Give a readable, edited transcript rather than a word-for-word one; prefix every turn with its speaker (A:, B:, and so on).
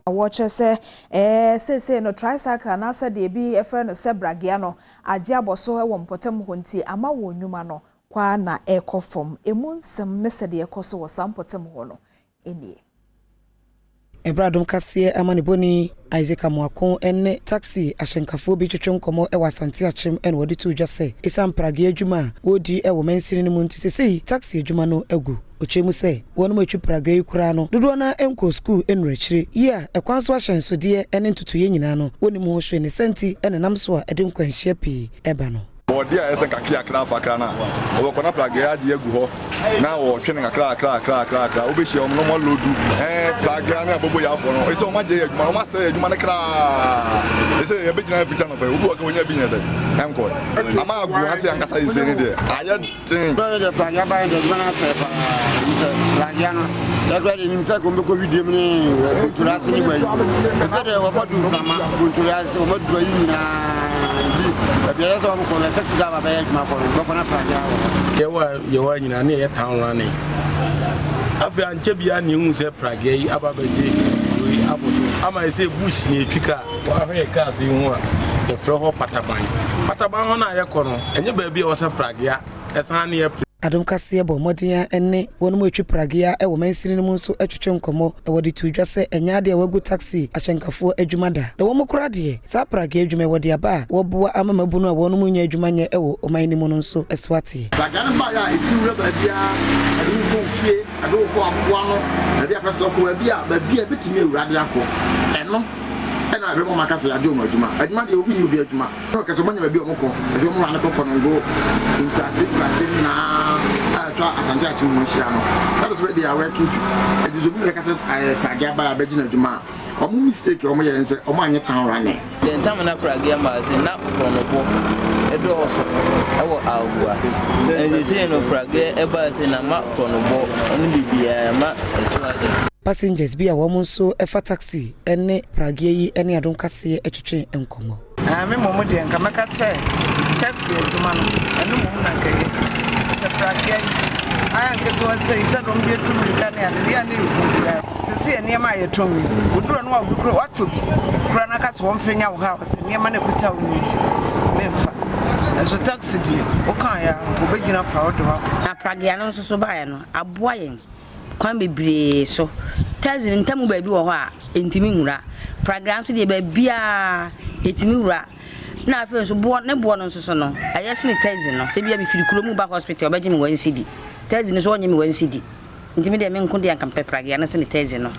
A: Wɔkyerɛ sɛ ɛɛ seesei no tricycle anaasɛ deɛ bi ɛfrɛ no sɛ pragea no agye abɔ so wɔ mpɔtam hɔ, nti ama wɔn nnwuma no kwaa na ɛrekɔ fam. Emu nsɛm ne sɛdeɛ ɛkɔ so wɔ saa mpɔtam hɔ no nie.
B: Ɛberɛ Adom Kaseɛ amanebɔni Isaac Amoako ne taxi ahyɛnkafoɔ bi twetwe nkɔmmɔ wɔ Asante Akyem ɛna wɔde to dwa sɛ ɛsiane pragea adwuma a wɔredi wɔ mansini no mu nti, sesei taxi adwuma no agu. Ɔkyerɛ mu sɛ wɔn mu atwi pragea yi koraa no, dodoɔ no nkɔ sukuu nnuru akyire yi a ɛkwan so ahyɛnsodeɛ ne ntotoeɛ nyinaa no wɔnim ho hwee ne sɛnti ɛna nam so a ɛde nkwanhyia pii ɛba no.
C: Bɔɔde a ɛsɛ kakra kakra afa kra no a wɔbɛkɔ na pragea agye agu hɔ na wɔtwe no kakra kakra kakra kakra. Wobɛhyia wɔn na wɔn aload pragea ne aboboyaafoɔ no ɛsɛ wɔn agye yɛ adwuma, wɔn asɛ yɛ adwuma no koraa. Ɛsɛ yɛbɛgyina afita no pɛ, obi wɔ ka wɔnya bi nyɛ dɛ ɛnkɔ ama agu ha sɛ ankasa yi sɛ ne deɛ ayɛ den.
D: Bɛyɛ deɛ pragea ba yɛ deɛ, adwuma no asɛe paa. Ɛbi sɛ pragea no yɛkora deɛ nim sɛ kɔmbɛkɔ widiem ne Bontori ase ne wayi ɛfɛ deɛ wɔmadu mframa Bontori ase, wɔmadu ayi nyinaa bi baabi a ɛyɛ sɛ wɔmkɔ no, taxi driver bɛyɛ adwuma kɔ no, bɛkɔ na pragea wɔ hɔ.
E: Yɛwɔ nyinaa ne yɛyɛ town running. Afei ankyɛ biara ne ehu sɛ pragea yi aba bɛgye wei abɔ so ama ɛsɛ bush ne etwi kaa. Wɔahwɛ yɛ cars yi ho a, yɛfrɛ hɔ Pataban. Pataban hɔ no a yɛkɔ no, ɛnyɛ baabi a wɔsɛ pragea ɛsan ne yɛ.
B: Adom Kaseɛ bɔ mmɔden a ne wɔn mu atwi pragea wɔ mansini no mu nso atwitwe nkɔmmɔ na wɔde to dwa sɛ ɛnyɛ adeɛ a wɔagu taxi ahyɛnkafoɔ adwuma da, na wɔn koraa deɛ, saa pragea adwuma yi wɔde aba a wɔboa ama mabunu a wɔn mu nyɛ adwuma nyɛ wɔ ɔman no mu no nso so ateɛ.
F: Pragea no baeɛ a, ɛtumi wura baabiara, ɛde wo kɔ fie, ɛde wo kɔ aboboa no baabi a pɛ sɛ ɔkɔ, baabi a ɛbɛtumi awura de akɔ. Ɛno ɛna ɛbɛma ɔmo aka sɛ yɛagye ɔmo adwuma. Adwuma deɛ, obi nyɛ obi adwuma na ɔka sɛ ɔmo anya baabi a ɔmo kɔ. Ɛsɛ ɔmo wura no kɔ Kɔnɔngo nkurase nkurase nyinaa a atwa Asante Akyem ho ahyia no. That is where they are working to. Ɛti sɛ obi bɛka sɛ pragea ba a bɛgye n'adwuma a, ɔmo mistake a ɔmo yɛ sɛ ɔmo anyɛ town running.
G: The ntam na pragea maa sɛ na korɔnobɔ ɛdɔɔso ɛwɔ Ahoa. Ɛsesei no pragea ɛbaa sɛ na ma korɔnobɔ ne biribiara ma ɛso ade.
B: Passengers bi a wɔn nso fa taxi ne pragea yi ne Adom Kaseɛ twetwe nkɔmmɔ.
H: Me mmom deɛ, nka mɛka sɛ taxi adwuma no, ɛno mmom na nka yɛ sɛ pragea yi ayɛ nketewa sɛ yi sɛ dɔm bi atu mmirika ne ade deɛ a ne yɛhu biara te sɛ yɛ nneɛma a yɛtɔn yi, woduru no a obi kura watɔ bi kura no aka sɛ wɔmfɛ nya wo ha a, ɔsɛ nneɛma no ɛkuta wo no nti memfa. Nso taxi deɛ, wokaa yɛ a wɔbɛgyina fa wode wakɔ.
I: Na pragea no nso so baeɛ no, aboa yɛn kwan bebree so. Taxi no ntamu baabi wɔ hɔ a ɛntumi nwura. Pragea nso deɛ, baabiaa ɛtumi wura. Na afei nso boɔ ne boɔ no nso so no, ɛyɛ sene taxi no. Sɛ bia mefiri kuro mu ba hospital, ɔbɛgye me 1 cedi. Taxi no so ɔnnye me 1 cedi. Nti me deɛ, me nko deɛ, anka mepɛ pragea no sene taxi no.